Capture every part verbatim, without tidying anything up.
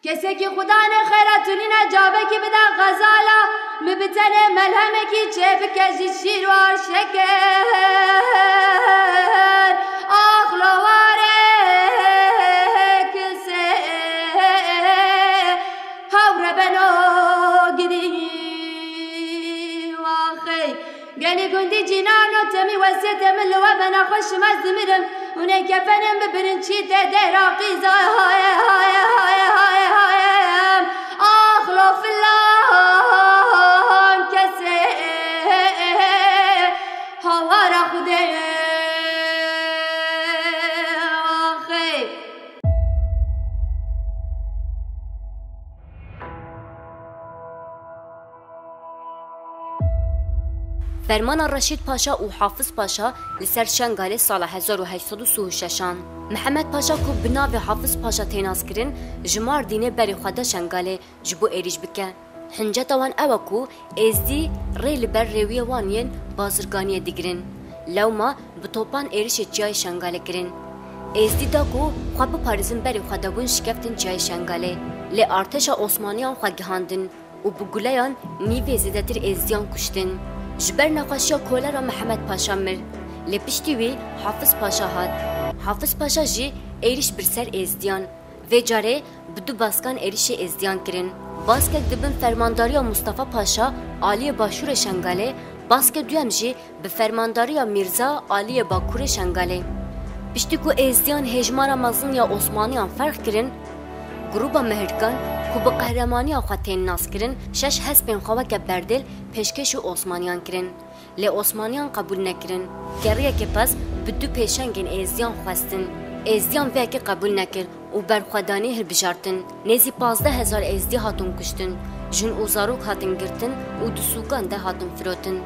Kesekî xudanê xeyra tunîne cavekî bide xezala, min bi tenê melhemekî çêbike ji şîr û şeker. Ax lo warê kisê hewre beno girî waxê. Gelî gundî cînano temî wesiyetê min li we bena xweş, şima ez dimirim. Hûn ê kefenên bibirin çî tê dêra qîza. Haye, haye, haye, haye, haye. Ax lo filan kesê hawara Xwedê axê. Fermana Reşîd Paşa û Hafiz Paşa li ser Şengalê sala hezar û heşt sed û sî û şeş an. Mihemed Paşa ku bi navê Hafiz Paşa tê naskirin, ji Mardînê berê xwe da Şengalê ji bo êrîş bike. Hinceta wan ew e ku Êzdî rê li ber rêwiyê wan yên bazirganiyê digirin. Lewma bi topan êrişê çiyayê Şengalê kirin. Êzdî da ku xwe biparêzin berê xwe de bûn şikeftin çiyayê Şengalê. Lê artêşa Osmaniyan xwe gihandin û bi guleyan nîvê zêdetir Êzdiyan kuştin. Ji ber nexweşiya kolera Mihemed Paşa mir. Lê piştî wî Hafiz Paşa hat. Hafiz Paşa jî êrîş bir ser Êzdiyan. Vê carê bi du baskan êrişê Êzdiyan kirin. Baskek di bin fermandariya Mustafa Paşa, aliyê Başûrê Şengalê, baskê duyem jî bi fermandariya Mîrza, aliyê Bakurê Şengalê. Piştî ku Êzdiyan hêjmara mezin ya Osmaniyan ferq kirin, grûba Mihirkan ku bi qehremaniya xwe tên naskirin, şeş hespên xwe weke berdêl pêşkêşî Osmaniyan kirin. Lê Osmaniyan qebûl nekirin. Keriyekê pez bi du pêşengên Êzdiyan xwestin. Êzdiyan vê yekê qebûl nekir û berxwedanî hilbijartin. Nêzî pazdeh hezar Êzdî hatin kuştin, jin û zarok hatin girtin û di sûkan de hatin firotin.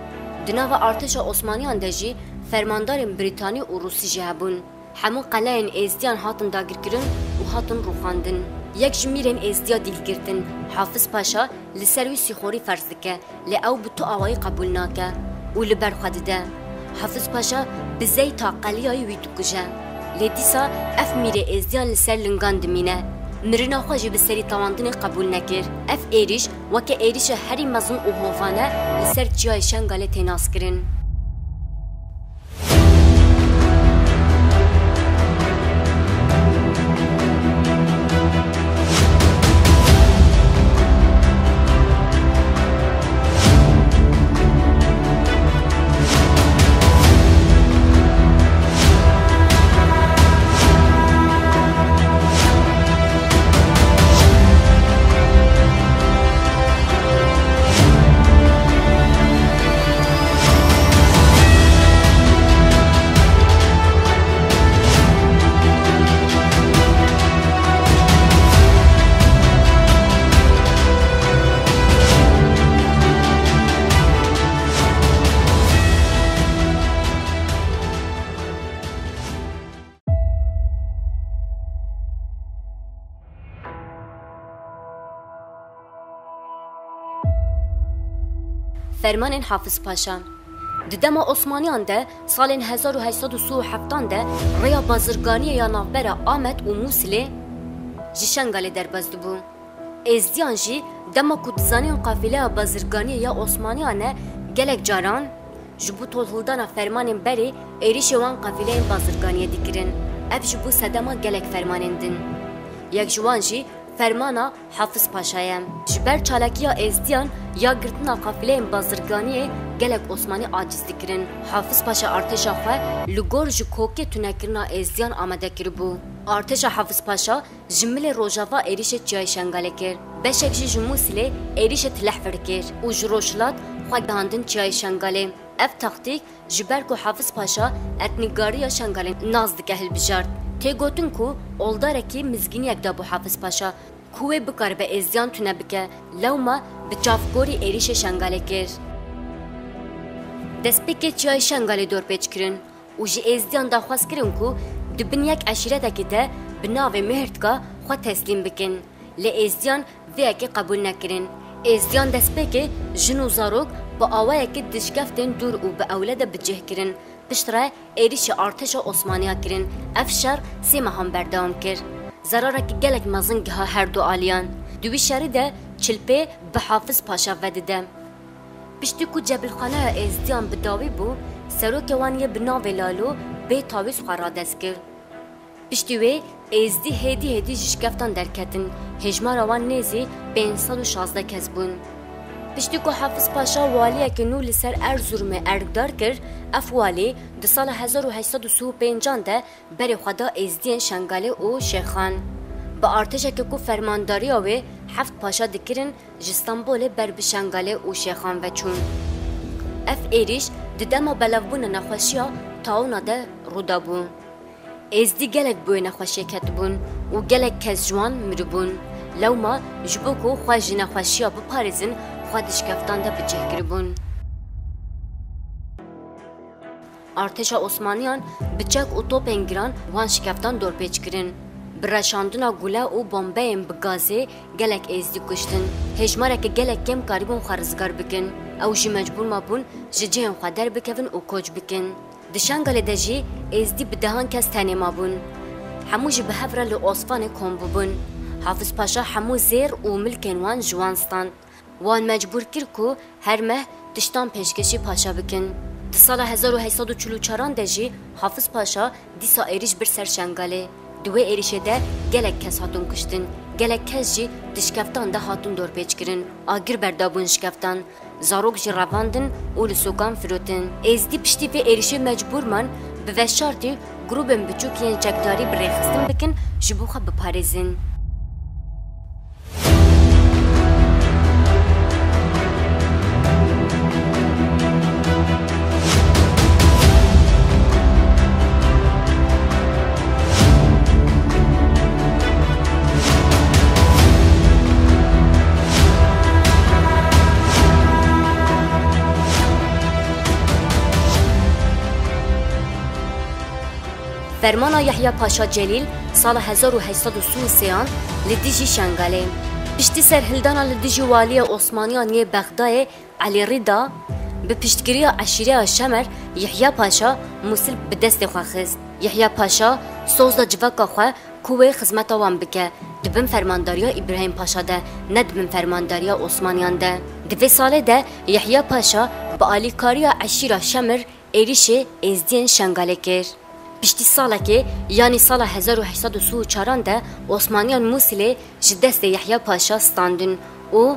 Di nava artêşa Osmaniyan de jî fermandarên Brîtanî û Rûsî jî hebûn. Hemû qeleyên Êzdiyan hatin dagirkirin û hatin rûxandin. Yek ji mîrên Êzdiya dîl girtin, Hafiz Paşa, li ser wî sîxorî ferz dike, lê ew bi tu awayî qebûl nake û li ber xwe dide. Hafiz Paşa bi zeyta qeliyayî wî dikuje. Lê dîsa ev mîrê Êzdiyan li ser lingan dimîne. Mirina xwe jî bi serî tewandinê qebûl nekir. Ev êrîş weke êrîşa herî mezin û hovane li ser çiyayê Şengalê tê naskirin. Fermanên Hafiz Paşa. Di dema Osmaniyan de salên hezar û heşt sed û sî û heftan de rêya bazirganiyê ya navbera Amed û Mûsilê ji Şengalê derbas dibû. Êzdiyan jî dema ku dizanîn qafîleya bazirganiyê ya Osmaniyan e, gelek caran ji bo tolhildana fermanên berê êrîşê wan qafîleyên bazirganiyê dikirin. Ev ji bo sedema gelek fermanên din. Yek ji wan jî fermana Hafiz Paşa ye. Ji ber çalakiya Êzdiyan ya girtina qafîleyên bazirganiyê gelek Osmanî aciz dikirin. Hafiz Paşa artêşa xwe li gor ji kokê tunekirina Êzdiyan amade kiribû. Artêşa Hafiz Paşa ji milê rojava êrîşê çiyayê Şengalê kir. Beşek jî ji Mûsilê êrîşê Tilehfir kir û ji rojhilat xwe gihandin çiyayê Şengalê. Ev taktîk ji ber ku Hafiz Paşa etnîkgariya Şengalê nas dike hilbijart. Tê gotin ku oldarekî mizgîniyek dabû Hafiz Paşa ku wê bikaribe Êzdiyan tune bike, lewma bi çavkorî êrîşê Şengalê kir. Destpêkê çiyayê Şengalê dorpêç kirin û ji Êzdiyan daxwaz kirin ku di bin yek eşîretekê de bi navê Mihirtka xwe teslîm bikin. Lê Êzdiyan vê yekê qebûl nekirin. Êzdiyan destpêkê jin û zarok bi awayekî di şikeftên dûr û bi ewle de bi cih kirin. Piştre êrîşî artêşa Osmaniya kirin. Ev şer sê mehan berdewam kir. Zerareke gelek mezin giha her du aliyan. Di wî şerî de çilpê bi Hafiz Paşa vedide. Piştî ku cebilxaneya Êzdiyan bi dawî bû, serokê wan yê bi navê Lalo bê tawîz xwe radest kir. Piştî wê Êzdî hêdî hêdî ji şikeftan derketin, hêjmara wan nêzî pênc sed û şazdeh kes bûn. Piştî ku Hafiz Paşa waliyeke nû li ser Erzurumê erkdar kir, ev walî di sala hezar û heşt sed û sî û pêncan de berê xwe da Êzdiyên Şengalê û Şêxan. Bi artêşeke ku fermandariya wê heft paşa dikirin, ji Stenbolê ber bi Şengalê û Şêxan ve çûn. Ev êrîş di dema belavbûna nexweşiya taûna de rû dabû. Êzdî gelek bi wê nexweşiyê ketibûn û gelek kes ji wan miribûn. Lewma ji bo ku xwe ji nexweşiya biparêzin, xwe di şikeftan de bi cih kiribûn. Artêşa Osmaniyan bi çek û topên giran wan şikeftan dorpêç kirin. Bi reşandina gule û bombeyên bi gazê gelek Êzdî kuştin. Hêjmareke gelek kêm karibûn xwe rizgar bikin. Ew jî mecbûr mabûn ji cihên xwe derbikevin û koç bikin. Di Şengalê de jî Êzdî bi dehan kes tenê mabûn. Hemû jî bi hev re li Osfanê kom bûbûn. Hafiz Paşa hemû zêr û milkên wan ji wan stand. Wan mecbûr kir ku her meh tiştan pêşkêşî paşa bikin. Di sala hezar û heşt sed û çil û çaran de jî Hafiz Paşa dîsa êrîş bir ser Şengalê. Di wê êrîşê de gelek kes hatin kuştin, gelek kes jî di şikeftan de hatin dorpêç kirin. Agir berdabûn şikeftan, zarok jî revandin û li sokan firotin. Êzdî piştî vê êrîşê mecbûr man bi veşartî grûbên biçûk yên çekdarî bi rêxistin bikin, ji bo xwe biparêzin. Fermana Yehya Paşa Celîl sala hezar û heşt sed û sî û sêyan li dijî Şengalê. Piştî serhildana li dijî waliyê Osmaniyan yê Bexdayê Elî Rîda, bi piştgiriya eşîreya Şemer, Yehya Paşa Mûsil bi destê xwe xist. Yehya Paşa soz da civaka xwe ku wê xizmeta wan bike, di bin fermandariya Îbrahîm Paşa de, ne di bin fermandariya Osmaniyan de. Di vê salê de Yehya Paşa bi alîkariya eşîra Şemir êrîşê Êzdiyên Şengalê kir. Piştî salekê, yanî sala hezar û heşt sed û sî û çaran de Osmaniyan Mûsilê ji destê Yehya Paşa standin û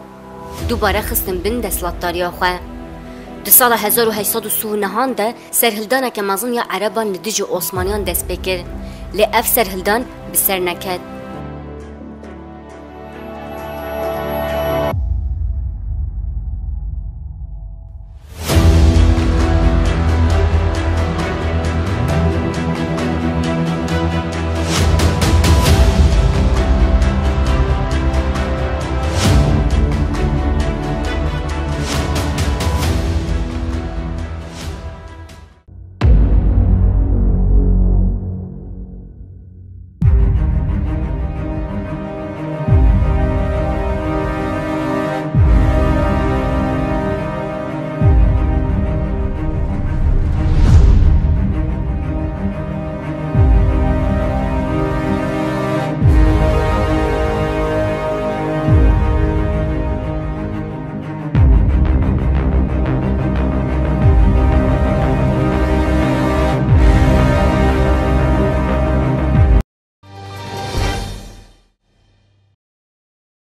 dubare xistin bin desthilatdariya xwe. Di sala hezar û heşt sed û sî û nehan de serhildaneke mezin ya Ereban li dijî Osmaniyan dest pê kir. Lê ev serhildan bi ser neket.